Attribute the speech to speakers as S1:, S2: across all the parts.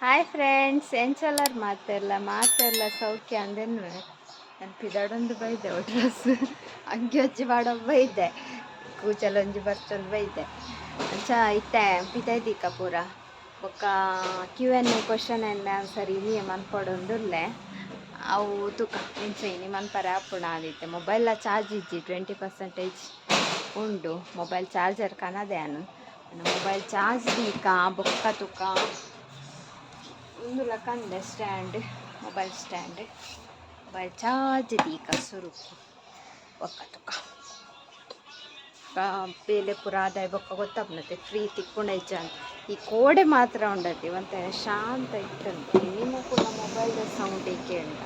S1: Hi friends, ಎಂಚಲರ್ ಮಾತೆರ್ಲ? ಮಾತೆರ್ಲ ಸೌಖ್ಯ ಅಂದೆನ್ವೆ. ನಾನು ಪಿದಾಡೊಂದು ಬೈದೆ, ಡ್ರೆಸ್ ಅಂಗಿ ಹಚ್ಚಿ ಪಾಡೊಂದು ಬೈದೆ, ಕೂಚಲೊಂಜಿ ಬರ್ಚೊಂದು ಬೈದೆ. ಅಂಚ ಇತ್ತೆ ಪಿದೈದಿಕ್ಕ ಪೂರ. ಬೊಕ್ಕ Q&A, question and answer ಇನಿಯೇ ಮನ್ಪೊಡೊಂದುಲ್ಲೆ. ಅವು ತೂಕ ಎಂಚ ಇನಿ ಮನ್ಪರೆ ಆಪುಂಡ ಆದಿತ್ತೆ. ಮೊಬೈಲ್ ಚಾರ್ಜ್ ಇಜ್ಜಿ, 20% ಉಂಡು. ಮೊಬೈಲ್ ಚಾರ್ಜರ್ ಕನದೆ ಯಾನ್. ಮೊಬೈಲ್ ಚಾರ್ಜ್ ದೀಕ. ಬೊಕ್ಕ ತೂಕ, ಉಂದುಲ ಕಂದೆ stand, mobile stand. Mobile charge ದೀಕ ಸುರುಕು. ಬೊಕ್ಕ ತೂಕ, ಬೇಲೆ ಪೂರ ಆದಾಯ ಬೊಕ್ಕ ಗೊತ್ತಾಪುಂಡತೆ ಫ್ರೀ ತಿಕ್ಕುಂಡ ಇಜ್ಜ ಅಂತ. ಈ ಕೋಡೆ ಮಾತ್ರ ಉಂಡತಿ, ಒಂತೆ ಶಾಂತ ಇತ್ತಂತೆ. ಇನಿನ ಕೂಡ ಮೊಬೈಲ್ದ ಸೌಂಡ್ ಕೇಂಡ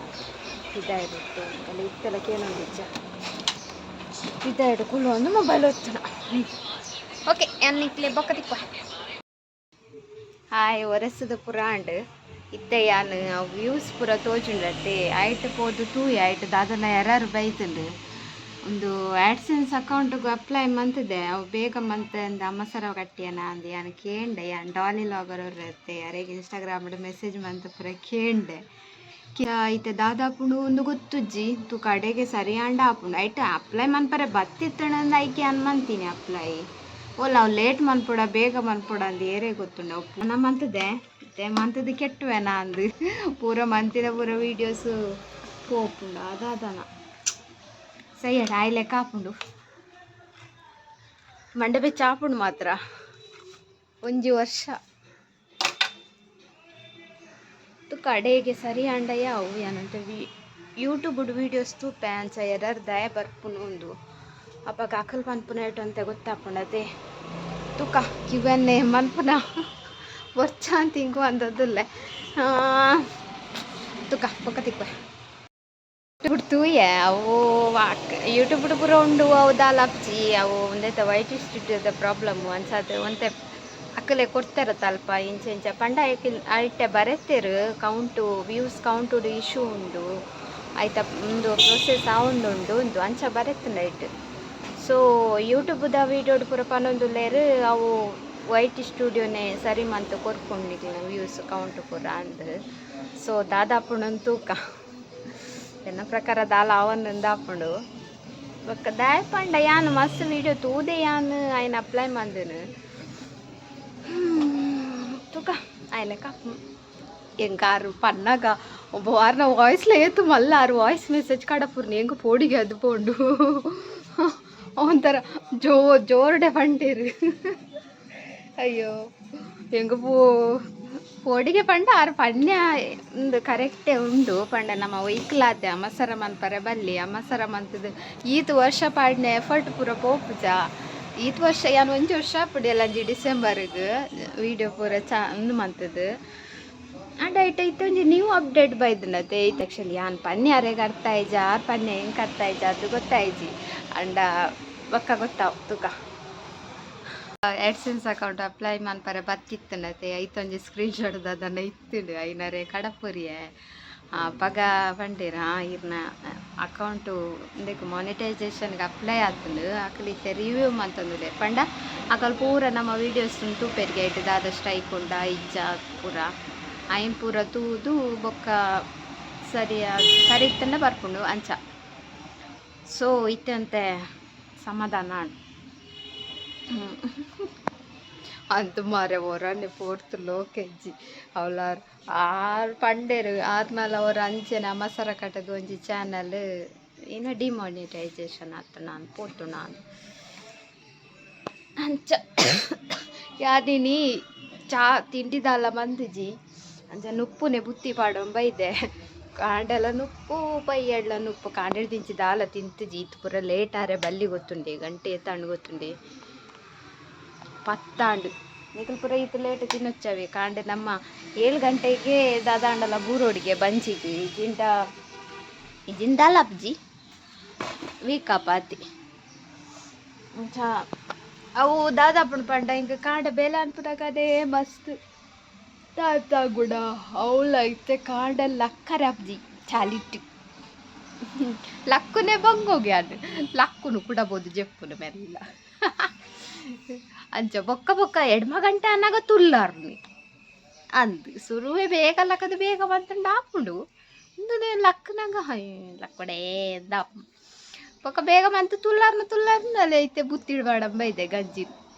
S1: ಪಿದಾಯ್ಬಿಟ್ಟು ಅಲ್ಲ. ಇತ್ತೆಲ್ಲ ಕೇಳೊಂದಿಜ್ಜ. ಪಿದಾಯ್ಡು ಕುಲ್ಲೊಂದು ಮೊಬೈಲ್ ಒತ್ತುನ. ಓಕೆ, ನಿಕ್ಲೆ ಬೊಕ್ಕ ತಿಕ್ಕುವ. ಹಾಯ್, ಒರೆಸದ ಪುರಾಂಡ್. ಇತ್ತೆ ಯಾನ್ ಅವು ವ್ಯೂಸ್ ಪೂರ ತೋಜುಂಡತ್ತೆ, ಐಟ್ ಪೋದು ತೂಯೆ. ಐಟ್ ದಾದನ ಎರರ್ ಬೈದುಂಡು. ಒಂದು ಆಡ್ಸೆನ್ಸ್ ಅಕೌಂಟ್ಗೆ ಅಪ್ಲೈ ಮಂತದೆ. ಅವು ಬೇಗ ಮಂತೆ ಅಂದ್ ಅಮಸರ ಕಟ್ಟಿಯನ ಅಂದ್ ಯಾನ್ ಕೇಂಡೆ. ಯಾನ್ ಡಾಲಿ ವ್ಲಾಗರ್ ಇರುತ್ತೆ, ಅರೆಗ್ ಇನ್ಸ್ಟಾಗ್ರಾಮ್ ಮೆಸೇಜ್ ಮಂತ್ ಪೂರ ಕೇಂಡೆ. ಇತ್ತೆ ದಾದಾಪುಂಡು ಒಂದು ಗೊತ್ತುಜ್ಜಿ. ತೂಕ, ಅಡೆಗೆ ಸರಿ ಆಂಡ ಆಪುಂಡು. ಐಟ್ ಅಪ್ಲೈ ಮನ್ಪರೆ ಬತ್ತಿತ್ತಂಡ ಐಕೆ ಯಾನ್ ಮಂತೀನಿ ಅಪ್ಲೈ. ಓಲ ಅವು ಲೇಟ್ ಮನ್ಪೊಡ, ಬೇಗ ಮನ್ಪೊಡ ಅಂದ್ ಏರೇ ಗೊತ್ತುಂಡು. ಅವು ಪುನಃ ಮಂತದೆ. ಇತ್ತೆ ಮಂತದ್ದು ಕೆಟ್ಟುವೆನಾ ಅಂದ್ ಪೂರ ಮಂತಿನ ಪೂರ ವೀಡಿಯೋಸ್ ಪೋಪುಂಡು. ಅದಾದನ ಸೈ ಆಯ್ ಲೆಕ್ಕ ಆಪುಂಡು. ಮಂಡೆ ಬೆಚ್ಚ ಆಪುಂಡು ಮಾತ್ರ. ಒಂಜಿ ವರ್ಷ ತುಕ, ಅಡೇಗೆ ಸರಿ ಆಂಡಯ. ಅವು ಏನಂತ ವಿ ಯೂಟ್ಯೂಬ್ ವೀಡಿಯೋಸ್ ತೂಪೆ. ಅಂಚ ಎರರ್ ದಾಯ ಬರ್ಪುನು ಉಂದು ಅಪಗ ಅಕಲ್ ಪನ್ಪುನ ಅಂತ ಗೊತ್ತಾಪುಂಡು ಅದೇ. ತುಕ, ಕ್ಯೂ ಎನ್ ಎ ಮನ್ಪುನ ಬೊರ್ಚ ಅಂತ ಇಂಕು ಅಂದದ್ದುಲ್ಲೆ. ತುಕ, ಬೊಕ್ಕ ತಿಕ್ಕುವೆ. ತೂಯೆ, ಅವು ಯೂಟ್ಯೂಬ್ ಪೂರ ಉಂಡು. ಅವು ದಾಲ ಆಪ್ಜಿ. ಅವು ಒಂದೈತ ವೈಟ್ ಸ್ಟುಡಿಯೋದ ಪ್ರಾಬ್ಲಮ್ ಅಂಚಾದ್ ಒಂತೆ ಅಕಲೆ ಕೊಡ್ತಾರ ತಲ್ಪ ಇಂಚ ಇಂಚ ಪಂಡ. ಐಟೆ ಬರೆತೆರ್, ಕೌಂಟು ವ್ಯೂಸ್ ಕೌಂಟುಡು ಇಶ್ಯೂ ಉಂಡು, ಐತ ಉಂದು ಪ್ರೊಸೆಸ್ ಆವೊಂದುಂಡು ಉಂದು ಅಂಚ ಬರೆತ್ಂಡ ಐಟ್. ಸೊ ಯೂಟ್ಯೂಬ್ದ ವೀಡಿಯೋಡ್ ಪೂರ ಪನೊಂದುಲ್ಲೆರ್, ಅವು ವೈಟ್ ಸ್ಟುಡಿಯೋನೇ ಸರಿ ಮಂತ್ ಕೊರ್ಪುಂಡು ನಿಕ್ಲೆನ ವ್ಯೂಸ್ ಕೌಂಟ್ ಪೂರ ಅಂದ್. ಸೊ ದಾದಾಪುಂಡು ತೂಕ. ಎನ್ನ ಪ್ರಕಾರ ದಾಲ ಆವೊಂದುಂದು ಆಪುಂಡು. ಬೊಕ್ಕ ದಾಯೆ ಪಂಡ ಯಾನ್ ಮಸ್ತ್ ವೀಡಿಯೋ ತೂದೆ ಯಾನ್ ಐನ್ ಅಪ್ಲೈ ಮಂದಿನ. ತೂಕ, ಆಯ್ಲೆಕ್ಕ. ಎಂಕ್ ಆರು ಪನ್ನಗ ಒಬ್ಬ ವಾರ್ನ ವಾಯ್ಸ್ಲ ಏತು ಮಲ್ಲ. ಆರು ವಾಯ್ಸ್ ಮೆಸೇಜ್ ಕಡಪುರ್ನಿ, ಎಂಕ್ ಪೋಡಿಗೆ ಅದು ಪೋಂಡು. ಒಂಥರ ಜೋರುಡೆ ಪಂಡೇರು. ಅಯ್ಯೋ, ಎಂಕ್ ಪೋಡಿಗೆ ಪಂಡ. ಆರು ಪನ್ಯ ಉಂದು ಕರೆಕ್ಟೇ ಉಂಡು. ಪಂಡ ನಮ್ಮ ಒಯ್ಕ್ಲಾತೆ ಅಮಸರ ಮನ್ಪರೆ ಬಲ್ಲಿ. ಅಮಸರ ಮಂತುದು ಈತ್ ವರ್ಷ ಪಾಡ್ನೆ ಎಫರ್ಟ್ ಪೂರ ಪೋಪುಜ. ಈತ್ ವರ್ಷ ಯಾನ್ ಒಂಜಿ ವರ್ಷ ಆಪುಂಡು ಡಿಸೆಂಬರ್ಗ್ ವೀಡಿಯೋ ಪೂರ ಚಾ ಉಂದು ಮಂತುದು. ಅಂಡ ಐಟ್ ಇತ್ತೆ ಒಂಜಿ ನ್ಯೂ ಅಪ್ಡೇಟ್ ಬೈದ್ಂಡತೆ. ಐತ್ ಆಕ್ಚುಲಿ ಯಾನ್ ಪನ್ಯ ಅರೆಗ್ ಅರ್ಥ ಆಯ್ಜ, ಆರ್ ಪನ್ಯ ಎಂಕ್ ಅರ್ಥ ಆಯ್ಜ, ಅದು ಗೊತ್ತಾಯ್ಜಿ. ಅಂಡ ಬೊಕ್ಕ ಗೊತ್ತಾವ್, ತೂಕ. ಆಡ್ಸೆನ್ಸ್ ಅಕೌಂಟ್ ಅಪ್ಲೈ ಮನ್ಪರೆ ಬತ್ತಿತ್ತಂಡತೆ, ಐತೊಂಜಿ ಸ್ಕ್ರೀನ್ ಶಾಟ್ ದಾದನ ಇತ್ತುಂಡು, ಐನರೆ ಕಡಪುರಿಯೆ. ಪಗ ಪಂಡೇರ್, ಹಾಂ, ಇರ್ನ ಅಕೌಂಟು ಇಂದೆಕ್ ಮಾನಿಟೈಸೇಷನ್ಗೆ ಅಪ್ಲೈ ಆತುಂಡು, ಅಕಲ್ ಇತ್ತೆ ರಿವ್ಯೂ ಮಂತೊಂದುಲ್ಲೆರ್. ಪಂಡ ಅಕಲ್ ಪೂರ ನಮ್ಮ ವೀಡಿಯೋಸ್ ತೂಪೆರ್ಗೆ, ಐಟ್ ದಾದ ಸ್ಟ್ರೈಕ್ ಉಂಡಾ ಇಜ್ಜಾ ಪೂರ. ಐನ್ ಪೂರ ತೂದು ಬೊಕ್ಕ ಸರಿ ಸರಿ ಇತ್ತಂಡ ಬರ್ಪುಂಡು ಅಂಚ. ಸೊ ಇತ್ತೆ ಅಂತೆ ಸಮಾಧಾನ ಆಂಡ್. ಅಂತು ಮಾರೆ, ಒರನೆ ಪೋರ್ತು ಲೋಕೆಜ್ಜಿ ಅವಲಾರ್. ಆರ್ ಪಂಡೇರು ಆರ್ನಲ ಒರ ಅಂಚೆನೆ ಅಮಸರ ಕಟದು ಒಂಜಿ ಚಾನಲ್ ಇನ್ನ ಡಿಮಾನಿಟೈಸೇಷನ್ ಆತು, ನಾನು ಪೋತು ನಾನು ಅಂಚ. ಯಾದಿನಿ ಚಾ ತಿಂಡಿದಾಲ ಮಂದಿಜಿ. ಅಂಚ ನುಪ್ಪುನೆ ಬುತ್ತಿ ಪಾಡೊಂದು ಬೈದೆ. ಕಾಂಡೆಲ ನುಪ್ಪು, ಪೈಯಡ್ಲ ನುಪ್ಪು. ಕಾಂಡೆಡ್ ದಿಂಚಿ ದಾಲ ತಿಂತುಜಿ. ಇತ್ತು ಪೂರ ಲೇಟ್ ಆರೆ ಬಲ್ಲಿ ಗೊತ್ತುಂಡೆ. ಗಂಟೆ ಏತಾಂಡ್ ಗೊತ್ತುಂಡೆ? 10 ಆಂಡ್. ನಿಕಲ್ ಪೂರ ಈತ್ ಲೇಟ್ ತಿನ್ನೊಚ್ಚವೆ. ಕಾಂಡೆ ನಮ್ಮ 7 ಗಂಟೆಗೆ ದಾದಾಂಡಲ ಬೂರೋಡಿಗೆ ಬಂಜಿಗ್. ಇಜಿಂಡ ಇಜಿಂದಾಲ ಅಪ್ಜಿ ವೀಕಾಪಾತಿ ಅಂಚ. ಅವು ದಾದಾಪುಂಡು ಪಂಡ, ಇಂಕ್ ಕಾಂಡೆ ಬೇಲೆ ಅನ್ಪುನಗ ಅದೇ ಮಸ್ತ್ ತಾತ ಗುಡ ಅವಳ. ಇತ್ತೆ ಕಾಂಡೆ ಲಕ್ಕರೆ ಅಪ್ಜಿ. ಚಾಲಿಟ್ಟು ಲಕ್ಕುನೆ ಬಂಗೋಗಿ ಅದು ಲಕ್ಕುನು ಕುಡಬೋದು ಜೆಪ್ಪುನು ಮೆಲ್ಲ ಅಂಚ. ಬೊಕ್ಕ ಬೊಕ್ಕ ಎಡ್ಮ ಗಂಟೆ ಅನ್ನಾಗ ತುಲ್ಲಾರ್ನಿ. ಅಂದ್ ಸುರುವೆ ಬೇಗ ಲಕ್ಕದ ಬೇಗ ಬಂತಂಡ ಆಪುಂಡು. ಉಂದು ಲಕ್ಕನಾಗ ಲಕ್ಕಡೆ ದಾಪ್ ಬೊಕ ಬೇಗ ಮಂತ್ ತುಲ್ಲಾರ್ನ ತುಲ್ಲಾರ್ನ ಅಲೆ ಇತ್ತೆ ಬುತ್ತಿಡ್ಬಾಡಂಬ ಇದೆ ಗಂಜಿ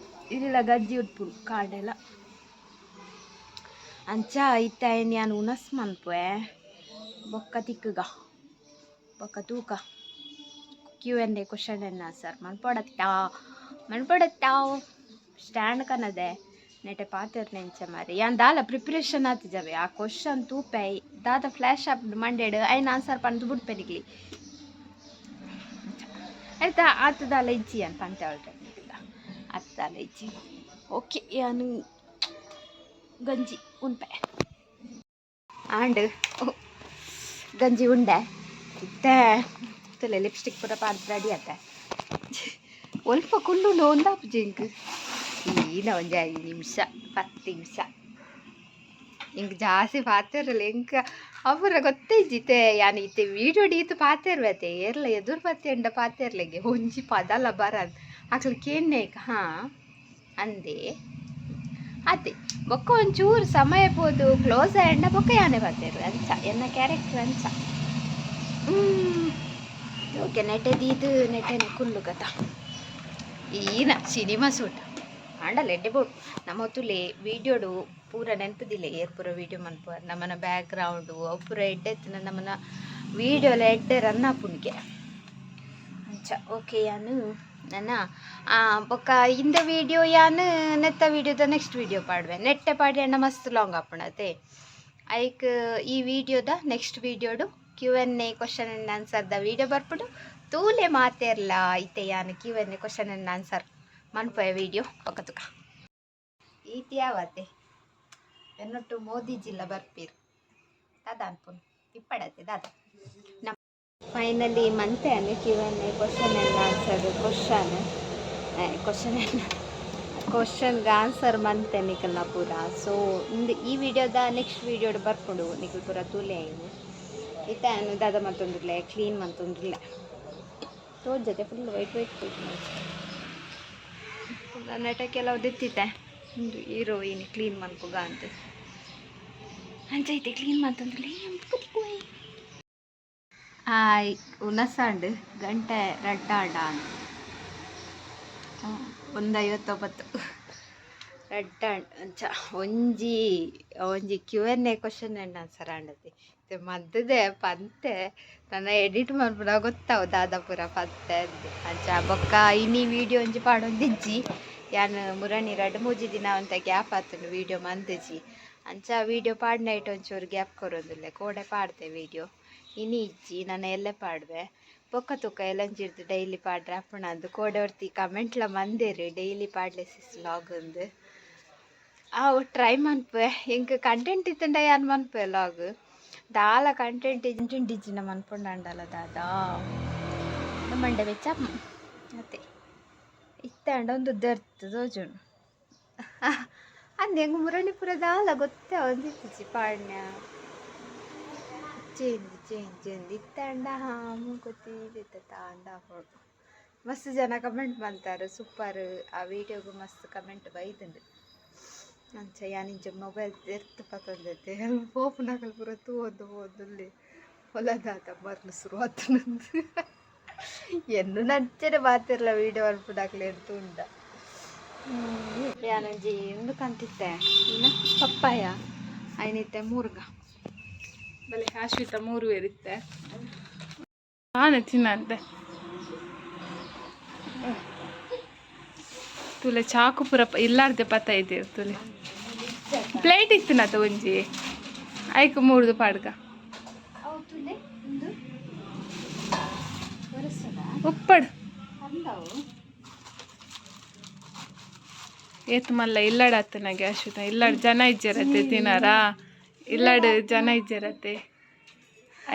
S1: ಇರಿಲ ಗಂಜಿ ಉಟ್ಪುಡು ಕಾಡೆಲ್ಲ. ಅಂಚ ಇತ್ತೆ ಯಾನ್ ಉನಸ್ ಮನ್ಪುವೆ ಬೊಕ್ಕ ತಿಕ್ಕುಗ ಬೊಕ್ಕ ತೂಕ Q&A question and answer ಮನ್ಪೊಡತ್ತಾ ಮನ್ಪೊಡತ್ತಾ ಸ್ಟ್ಯಾಂಡ್ ಕನದೆ ನೆಟೆ ಪಾತೆರ್ನೆ ಇಂಚ ಮಾರಿ ಯಾನ್ ದಾಲ ಪ್ರಿಪ್ರೇಷನ್ ಆತಿಜವೆ ಆ ಕ್ವಶನ್ ತೂಪೆ ದಾದ ಫ್ಲ್ಯಾಶ್ ಆಪ್ ಮಂಡೆಡ್ ಐನ್ ಆನ್ಸರ್ ಪಂದ್ ಬುಡ್ಪೆ ನಿಕ್ಲಿ ಆಯ್ತಾ. ಆತ ದಾಲ ಇಜ್ಜಿ ಯಾನ್ ಪಂತೆ ಆಲ್ರೆಡಿ ಆತ ದಾಲ ಇಜ್ಜಿ. ಓಕೆ, ಯಾನ್ ಗಂಜಿ ಉನ್ಪೆ ಆಂಡ್ ಗಂಜಿ ಉಂಡೆ. ಇತ್ತೆ ತುಲೆ ಲಿಪ್ಸ್ಟಿಕ್ ಪೂರ ಪಾಡ್ದು ರೆಡಿ ಆತೆ. ಒಲ್ಪ ಕುಲ್ಲುಂಡು ಒಂದಾಪುಜಿ ಎಂಕ್. ಈನ ಒಂಜಿ 5 ನಿಮಿಷ 10 ನಿಮಿಷ ಎಂಕ್ ಜಾಸ್ತಿ ಪಾತೆರಲ್ಲ. ಎಂಕ್ ಅಪುರ ಗೊತ್ತೇ ಇಜ್ಜಿ. ಯಾನ್ ಇತ್ತೆ ವೀಡಿಯೋ ಡೀತ್ ಪಾತೆರ್ವತೆ ಏರ್ಲ ಎದುರು ಪತ್ತೆಂಡ ಪಾತೆರ್ಲೆಗೆ ಒಂಜಿ ಪದಲ ಬರದ್ ಅಕ್ಲು ಕೇನ್ನೇಕ್ ಹಾಂ ಅಂದೆ ಅದೇ. ಬೊಕ್ಕ ಒಂಚೂರು ಸಮಯ ಪೋದು ಕ್ಲೋಸ್ ಆಯಂಡ ಬೊಕ್ಕ ಯಾನೆ ಪಾತೆರ್ವೆ. ಅಂಚ ಎನ್ನ ಕ್ಯಾರೆಕ್ಟರ್ ಅಂಚ. ಓಕೆ, ನೆಟೆ ದೀದು ನೆಟೆನೆ ಕುಲ್ಲು ಗತ. ಈನ ಸಿನಿಮಾ ಸೂಟ್ ಆಂಡಲ ಎಡ್ಡೆ ಬೋಡು. ನಮ್ಮ ತುಲೆ ವೀಡಿಯೋಡು ಪೂರ ನೆನಪುದಿಲ್ಲ. ಏರ್ ಪೂರ ವೀಡಿಯೋ ಮನ್ಪುವ ನಮ್ಮನ ಬ್ಯಾಕ್ ಗ್ರೌಂಡು ಅವು ಪೂರ ಎಡ್ಡೆ ಇತ್ತಿನ ನಮ್ಮನ ವೀಡಿಯೋಲ ಎಡ್ಡೆ ರನ್ ಆಪುನಿಗೆ ಅಂಚ. ಓಕೆ, ಯಾನು ನನ್ನ ಬೊಕ್ಕ ಇಂದ ವೀಡಿಯೋ ಯಾನ್ ನೆತ್ತ ವೀಡಿಯೋದ ನೆಕ್ಸ್ಟ್ ವೀಡಿಯೋ ಪಾಡುವೆ. ನೆಟ್ಟೆ ಪಾಡಿ ಅಣ್ಣ ಮಸ್ತ್ ಲಾಂಗ್ ಆಪುಂಡತೆ. ಐಕ್ ಈ ವೀಡಿಯೋದ ನೆಕ್ಸ್ಟ್ ವೀಡಿಯೋಡು Q&A question and ಆನ್ಸರ್ದ video ಬರ್ಪುಂಡು. ತೂಲೆ ಮಾತೆರ್ಲ. ಇತ್ತೆ ಯಾನ್ Q&A question and answer ಮನ್ಪುವೆ video. ಬೊಕ್ಕ ತುಕ. ಈತ್ ಯಾವತ್ತೆ ಎನ್ನೊಟ್ಟು ಮೋದಿಜಿಲ್ಲ ಬರ್ಪೀರ್ ದಾದ ಅನ್ಪುನು ಇಪ್ಪಡತೆ ದಾದ. ನಮ್ಮ ಫೈನಲಿ ಮಂತೆ Q&A question and answer question question and ಕ್ವಶನ್ಗೆ ಆನ್ಸರ್ ಮಂತೆ ನಿಕಲ್ನ ಪೂರ. ಸೊ ಇಂದು ಈ ವಿಡಿಯೋದ ನೆಕ್ಸ್ಟ್ ವೀಡಿಯೋಡ್ ಬರ್ಪುಂಡು. ನಿಕಲ್ ಪೂರ ತೂಲೆ. ಆಯ್ನು ಇತ್ತೆ ಯಾನ್ ದಾದ ಮಂತೊಂದುಲ್ಲೆ? ಕ್ಲೀನ್ ಮಂತೊಂದುಲ್ಲೆ. ತೋಜತೆ ಫುಲ್ ವೈಟ್ ವೈಟ್ ತೋಜುಂಡು. ನೆಟ ಕೆಲವು ದಿತ್ತಿತ್ತೆ. ಉಂದು ಹೀರೋಯಿನ್ ಕ್ಲೀನ್ ಮನ್ಪುಗ ಅಂತ. ಅಂಚ ಐತೆ ಕ್ಲೀನ್ ಮಂತೊಂದುಲ್ಲೆ. ಹಾಯ್, ಉನಸಾಂಡ್. ಗಂಟೆ ರಡ್ಡಾಂಡ 1:59. ರಡ್ಡಾಂಡ್. ಅಂಚ ಒಂಜಿ ಒಂಜಿ Q&A question and answer ಆಂಡತಿ. ಮದ್ದದೆ ಪಂತೆ. ನನ್ನ ಎಡಿಟ್ ಮನ್ಪುನ ಗೊತ್ತಾವು ದಾದ ಪೂರ ಪಂತೆ ಅಂದ್. ಅಂಚ ಬೊಕ್ಕ ಇನಿ ವೀಡಿಯೋ ಒಂಜಿ ಪಾಡೊಂದಿಜ್ಜಿ ಯಾನ್. ಮುರಣಿ 2-3 ದಿನ ಒಂತೆ ಗ್ಯಾಪ್ ಆತುಂಡು, ವೀಡಿಯೋ ಮಂದಿಜಿ. ಅಂಚ ವೀಡಿಯೋ ಪಾಡ್ನೈಟ್ ಒಂಚೂರು ಗ್ಯಾಪ್ ಕೊರೊಂದುಲ್ಲೆ. ಕೋಡೆ ಪಾಡ್ದೆ ವೀಡಿಯೋ. ಇನಿ ಇಜ್ಜಿ, ನನ ಎಲ್ಲೆ ಪಾಡುವೆ. ಬೊಕ್ಕ ತುಕ ಎಲ್ಲಂಜಿರ್ದು ಡೈಲಿ ಪಾಡ್ರೆ ಆಪುಂಡಂದು. ಕೋಡೆ ಒರ್ತಿ ಕಮೆಂಟ್ಲ ಮಂದೆರ್, ಡೈಲಿ ಪಾಡ್ಲೆ ಸಿಸ್ ಲಾಗ್ ಅಂದ್. ಅವು ಟ್ರೈ ಮನ್ಪುವೆ. ಎಂಕ್ ಕಂಟೆಂಟ್ ಇತ್ತಂಡ ಯಾನ್ ಮನ್ಪುವೆ ಲಾಗ್. ದಾಲ ಕಂಟೆಂಟ್ ಕಂಟೆಂಟ್ ಇಜ್ಜಿಂಡ ಮನ್ಪುಂಡಾಂಡಲ ದಾದ ಮಂಡೆ ಬೆಚ್ಚ ಅತ್ತೆ. ಇತ್ತೆ ಆಂಡ ಒಂದು ದರ್ತ್ ತೋಜುಂಡು ಅಂದ್. ಎಂಕ್ ಮುರಣಿ ಪೂರ ದಾಲ ಗೊತ್ತೇ ಆವೊಂದಿತ್ತಿಜಿ. ಪಾಡ್ನ ಚೇಂಜ್ ಚೇಂಜ್ ಚೇಂಜ್. ಇತ್ತೆ ಆಂಡ ಹಾಂ ಮೂಂಕುತ್ತಿ ತಾಂಡ ಆಪುಂಡು. ಮಸ್ತ್ ಜನ ಕಮೆಂಟ್ ಮಂತಾರೆ ಸೂಪರ್. ಆ ವೀಡಿಯೋಗು ಮಸ್ತ್ ಕಮೆಂಟ್ ಬೈದುಂಡು. ಅಂಚ ಯಾನ್ ಇಂಚ ಮೊಬೈಲ್ ದೆರ್ತ್ ಪತೊಂದಿತ್ತೆ. ಪೋಪುನಕುಲು ಪೂರ ತೂವೊಂದು ಪೋವೊಂದುಲ್ಲೆ. ಒಲ ದಾದ ಮರ್ಲ್ ಸುರು ಆತುಂಡು. ಎನ್ನುನ ಅಂಚನೆ ಮಾತೆರ್ಲ ವೀಡಿಯೋ ಮನ್ಪುನಕ್ಲೆನ್ ತೂಂಡ. ಯಾನೊಂಜಿ ಉಂದು ಕಂತಿತ್ತೆ ಇನ್ನ ಪಪ್ಪಾಯ. ಐನಿತ್ತೆ ಮೂರ್ಗ.
S2: ಬಲೆ ಆಶ್ವಿತ ಮೂರು ಇರುತ್ತೆ. ನಾನು ತಿನ್ನಂತೆ. ತುಲೆ ಚಾಕು ಪೂರ ಇಲ್ಲಾರ್ದೆ ಪತ್ತ ಇದೆ. ತುಲೆ ಪ್ಲೇಟ್ ಇತ್ತು ನಾತ ಒಂಜಿ ಐಕ್ ಮೂರ್ದು ಪಾಡ್ಗ.
S1: ಅವು ತುಲೆ ಉಂದು ಒರೆಸದ.
S2: ಉಪ್ಪಡ್.
S1: ಅಂದವು.
S2: ಏತ್ ಮಲ್ಲ ಇಲ್ಲಾಡ ಆತನಾಗೆ ಅಶ್ವಿತ. ಇಲ್ಲಾಡ್ ಜನ ಇಜ್ಜರತ್ತೆ ತಿನಾರಾ. ಇಲ್ಲಾಡ್ ಜನ ಇಜ್ಜರತ್ತೆ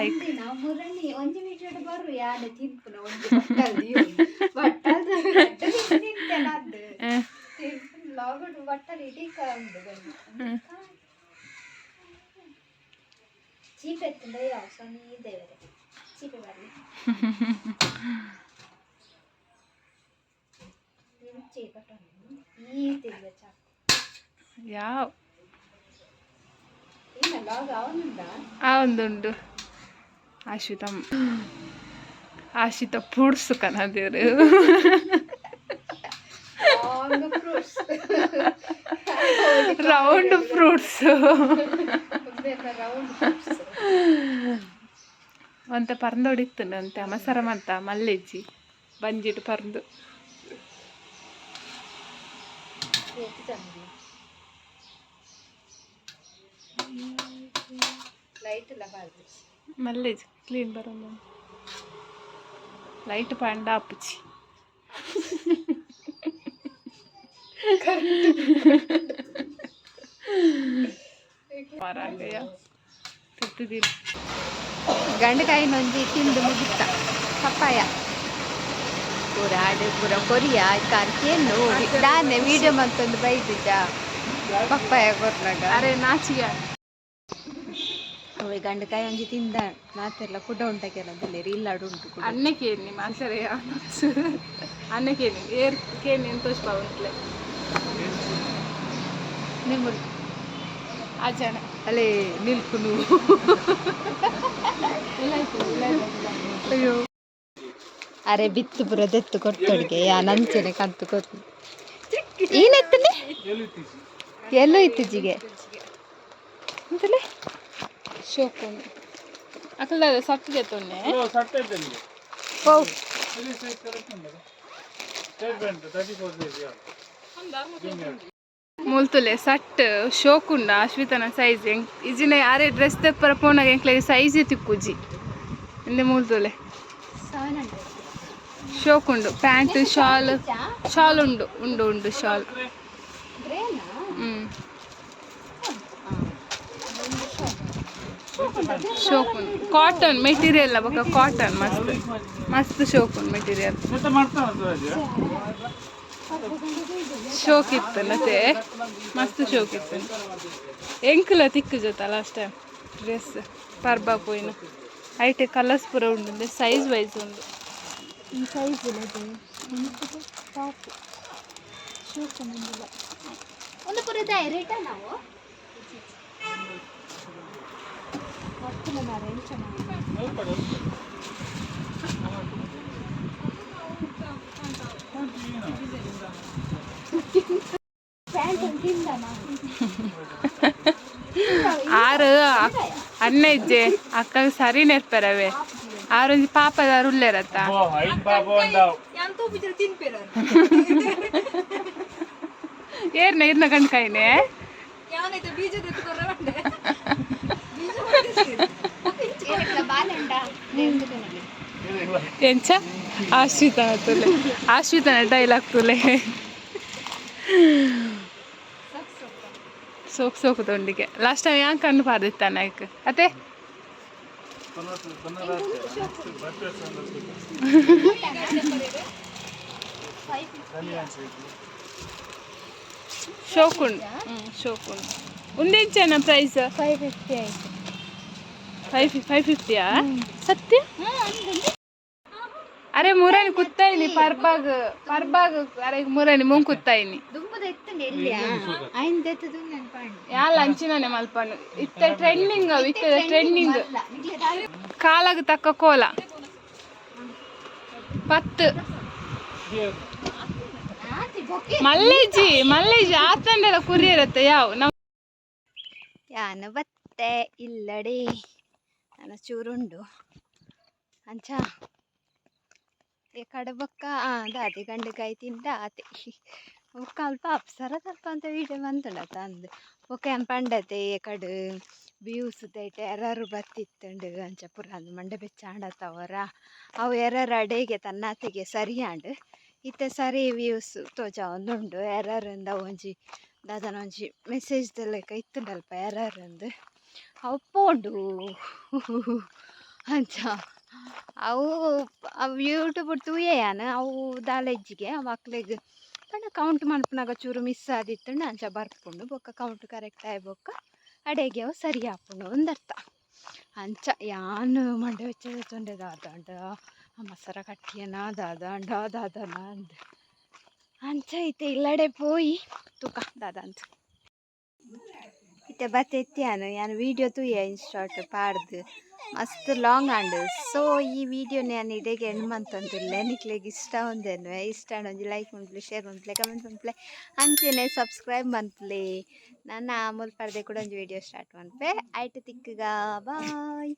S2: ಐಕ್.
S1: ನಾವು ಮುರಣಿ ಒಂಜಿ ವಿಡಿಯೋಡ್ ಬರು ಯಾನೆ ತಿನ್ಪುನ. ಒಂಜಿ ಬಟ್ಟಲ್ ಬಟ್ಟಲ್ ತಿಂತೆನ ಅಂದ್. ಲಾಗುಡ್ ಬಟ್ಟಲ್ ಇಡೀ ಉಂಡು. ಚೀಪೆ ಎತ್ತುಂಡ ಯಾವ ಸ್ವಾಮಿ ದೇವರೇ ಚೀಪೆ ಬರಲಿ. ಈ ತಿಂದ ಚಾಕು.
S2: ಯಾವ. ಆ ಒಂದುಂಡು. ಆಶಿತ, ಆಶಿತ fruits ಕನದೇರು.
S1: Fruits.
S2: Round fruits.
S1: Round fruits.
S2: ಒಂತೆ ಪರ್ಂದೊಡಿತ್ತುಂಡು, ಅಂತೆ ಅಮಸರ ಮಂತ ಮಲ್ಲೆಜ್ಜಿ ಬಂಜಿಟ್ ಪರ್ಂದು.
S1: ಲೈಟ್ ಎಲ್ಲ ಬಾರ್ದು.
S2: ಮಲ್ಲೆಜ್ಜಿ ಕ್ಲೀನ್ ಬರೋದು. ಲೈಟ್ ಪಂಡ ಅಪ್ಪುಚಿ. ಮಾರಾಗಯ್ಯ ತಿರ್ತಿದ್ದೀನಿ.
S1: ಗಂಡಕಾಯಿ ನೊಂಜಿ ತಿಂದು ಮುಗಿತ್ತ. ಪಪ್ಪಾಯ ಪೂರ ಆಡು ಪೂರ ಕೊರಿಯ ಕಾರ್ಕೇನು ದಾನೆ ವಿಡಿಯೋ ಮಂತೊಂದು ಬೈದಿದ್ದ ಪಪ್ಪಾಯ ಕೊರ್ನಾಗ.
S2: ಅರೆ, ನಾಚಿಗೆ.
S1: ಅವೆ ಗಂಡಕಾಯಿ ಒಂಜಿ ತಿಂದ ಮಾತೆಲ್ಲ ಕುಡ ಉಂಟಕ್ಕೆಲ್ಲ ಇಲ್ಲಾಡು ಉಂಟು ಕುಡ.
S2: ಅನ್ನಕ್ಕೆ ಮಾಸರೆ ಅನ್ನಕ್ಕೆ ಏರ್ ಕೇನಿ ಎಂತೋಷ್ ಪಾವಂತ್ಲೆ.
S1: ನಿಮ್ಮ
S2: ಆ ಜನ.
S1: ಅಲ್ಲೇ ನಿಲ್ಕುನು.
S2: ಇಲ್ಲ ಆಯ್ತು, ಇಲ್ಲ.
S1: ಅಯ್ಯೋ, ಅರೆ ಬಿತ್ತು ಪೂರ ದೆತ್ತು ಕೊರ್ತೊಡಿಗೆ ಯಾ ನಂಚೆನೆ ಕಂತು ಕೊರ್ತು. ಏನೆತ್ತನೆ ಎಲ್ಲೋ ಇತ್ತೀಚಿಗೆ ಅಂತಲೇ.
S2: ಶೋಕು ಅಕಲ್ದ ಸತ್ತಿಗೆ ತೊನ್ನೆ.
S1: ಓ.
S2: ಮುಲ್ತುಲೆ ಸಟ್ ಶೋಕುಂಡ ಅಶ್ವಿತನ ಸೈಜ್ ಎಂಕ್ ಇಜಿನ ಯಾರೇ ಡ್ರೆಸ್ ತೆಪ್ಪರ ಪೋನಾಗ ಎಂಕ್ಲೆಗ್ ಸೈಜ್ ತಿಕ್ಕುಜಿ ಇಂದೆ. ಮುಲ್ತುಲೆ ಶೋಕುಂಡು. ಪ್ಯಾಂಟ್, ಶಾಲ್, ಶಾಲ್ ಉಂಡು ಉಂಡು ಉಂಡು ಶಾಲ್. ಶೋಕುಂಡು. ಕಾಟನ್ ಮೆಟೀರಿಯಲ್ ಬೊಕ ಕಾಟನ್ ಮಸ್ತ್ ಮಸ್ತ್ ಶೋಕುಂಡು ಮೆಟೀರಿಯಲ್. ಶೋಕ್ ಇತ್ತು ಮತ್ತೆ ಮಸ್ತ್ ಶೋಕ್ ಇತ್ತು. ಎಂಕುಲ ತಿಕ್ಕು ಜೊತೆ ಲಾಸ್ಟ್ ಟೈಮ್ ಡ್ರೆಸ್ ಪರ್ಬ ಪೋಯಿನ ಐಟೆ ಕಲರ್ಸ್ ಪೂರ ಉಂಡು, ಸೈಜ್ ವೈಸ್ ಉಂಡು.
S1: ಈ ಸೈಜ್ ಟಾಪ್ ಶೋಕು ಮಂದಿಲ್ಲ ಒಂದು ಪೂರ ರೇಟ ನಾವು ಮತ್ತೊಮ್ಮೆ ಮಾರ್ರೆ ಎಂಚ. ಪ್ಯಾಂಟ್ ಒಂದು ತಿಂದನ.
S2: ಆರು ಅನ್ನ ಇಜ್ಜೆ ಅಕ್ಕಗ್ ಸರಿ ನೆರ್ಪೆರವೆ. ಆರೊಂಜಿ ಪಾಪದಾರು ಉಲ್ಲೇರತ್ತ.
S1: ಯಾನ್ ತೂಪಿದ್ರೆ ತಿನ್ಪೇರ.
S2: ಏರ್ನ ಇರ್ನ ಗಂಡ್ಕಾಯಿನೆ.
S1: ಯಾನೈತೆ ಬೀಜದ ಎತ್ತುಕೊರ ಬಾಲೆಂಡ.
S2: ಎಂಚ ಆಶ್ರಿತನ ತುಲೆ, ಆಶ್ರಿತನ ಡೈಲಾಗ್ ತುಲೆ. ಸೋಕ್ ಸೋಕು ತೊಂಡಿಗೆ ಲಾಸ್ಟ್ ಟೈಮ್ ಯಾನ್ ಕಣ್ಣು ಪಾರ್ದಿತ್ತಾನ ಐಕ್ ಅತ್ತೆ. ಶೋಕುಂಡು, ಹ್ಞೂ ಶೋಕುಂಡು. ಉಂದೆಂಚನ ಪ್ರೈಸ್?
S1: 550 ಆಯ್ತು.
S2: 550ಯಾ? ಸತ್ಯ? ಅರೆ ಮುರನಿ ಕುತ್ತಾಯಿನಿ ಪರ್ಬಾಗ್ ಪರ್ಬಾಗ್. ಅರೆ ಮುರನಿ ಮುಂಗ್ ಕುತ್ತಾಯಿನಿ.
S1: ದುಂಬುದ ಎತ್ತಂಡು ಎಲ್ಲಿಯಾ ಐನ್ ದೆತ್ತದು ನೆನ್ಪಾಂಡು.
S2: ಯಾಲ ಅಂಚಿನನೆ ಮಲ್ಪನು. ಇತ್ತ ಟ್ರೆಂಡಿಂಗ್ ಅವು, ಇತ್ತ ಟ್ರೆಂಡಿಂಗ್. ಕಾಲಾಗ ತಕ್ಕ ಕೋಲ ಪತ್ತು. ಮಲ್ಲೇಜಿ ಮಲ್ಲೇಜಿ ಆತಂಡೆಲ್ಲ ಕುರಿ ಇರತ್ತೆ ಯಾವ ನಮ್ಮ.
S1: ಯಾನ ಬತ್ತೆ ಇಲ್ಲಡೆ ನನ್ನ ಚೂರುಂಡು ಅಂಚ ಈ ಕಡೆ ಬೊಕ್ಕ ದಾದೆ ಗಂಡಕಾಯಿ ತಿಂದ ಆತೆ. ಬೊಕ್ಕ ಅಲ್ಪ ಅಪ್ಸರ ತಲ್ಪ ಅಂತ ವೀಡಿಯೋ ಬಂತುಂಡತ ಅಂದ್. ಬೊಕ್ಕ ಯಾನ್ ಪಂಡತೆ ಈ ಕಡೆ ವ್ಯೂಸ್ ದೈಟ್ ಎರರು ಬತ್ತಿತ್ತುಂಡು ಅಂಚ ಪುರ ಅಂದ್. ಮಂಡೆ ಬೆಚ್ಚ ಆಂಡತ್ತವರ ಅವು ಎರರ್ ಅಡೆಗೆ ತನ್ನಾತೆಗೆ ಸರಿ ಆಂಡ್. ಇತ್ತೆ ಸರಿ ವ್ಯೂಸ್ ತೋಜಾವೊಂದುಂಡು. ಎರರ್ ಇಂದ ಒಂಜಿ ದಾದನ ಒಂಜಿ ಮೆಸೇಜ್ ದ ಲೆಕ್ಕ ಇತ್ತುಂಡಲ್ಪ ಎರರ್ ಅಂದ್. ಅವು ಪೋಂಡು ಅಂಚ. ಅವು ಅವು ಯೂಟ್ಯೂಬ್ ತೂಯೆ ಯಾನ್. ಅವು ದಾಲ ಇಜ್ಜಿಗೆ ಅವು ಅಕ್ಲೆಗ್ ಪಂಡ ಕೌಂಟ್ ಮನ್ಪುನಗ ಚೂರು ಮಿಸ್ ಆದಿತ್ತುಂಡ ಅಂಚ ಬರ್ಪುಂಡು. ಬೊಕ್ಕ ಕೌಂಟ್ ಕರೆಕ್ಟ್ ಆಯಿ ಬೊಕ್ಕ ಅಡೆಗೆ ಅವು ಸರಿ ಆಪುಂಡು ಒಂದರ್ಥ ಅಂಚ. ಯಾನ್ ಮಂಡೆ ಬೆಚ್ಚ ದೆತ್ತೊಂಡೆ ದಾದಾಂಡ ಮಸರ ಕಟ್ಟಿಯನ ದಾದಾಂಡ ದಾದನ ಅಂದ್. ಅಂಚ ಇತ್ತೆ ಇಲ್ಲಡೆ ಪೋಯಿ ತುಕ ದಾದಂತ. ಇತ್ತೆ ಇತ್ತೆ ಬತ್ತೆ ಇತ್ತಿಯಾನು ಯಾನ್ ವಿಡಿಯೋ ತೂಯೆ ಇನ್ಸ್ಟಾಟ್ ಪಾಡ್ದು ಮಸ್ತ್ ಲಾಂಗ್ ಆಂಡ್. ಸೊ ಈ ವಿಡಿಯೋ ಯಾನ್ ಇಡೆಗೆ ಎಂಡ್ ಮಂತೊಂದುಲ್ಲೆ. ನಿಕ್ಲೆಗ್ ಇಷ್ಟ ಒಂದೇನು ಇಷ್ಟ ಆಂಡ ಒಂಜಿ ಲೈಕ್ ಮನ್ಪುಲೆ, ಶೇರ್ ಮನ್ಪುಲೆ, ಕಮೆಂಟ್ ಮನ್ಪುಲೆ, ಅಂಚೆನೆ ಸಬ್ಸ್ಕ್ರೈಬ್ ಮನ್ಪುಲೆ. ನನ್ನ ಮುಲ್ಪರ್ದೆ ಕೂಡ ಒಂಜಿ ವಿಡಿಯೋ ಸ್ಟಾರ್ಟ್ ಮನ್ಪೆ. ಐಟ್ ತಿಕ್ಕುಗ, ಬಾಯ್.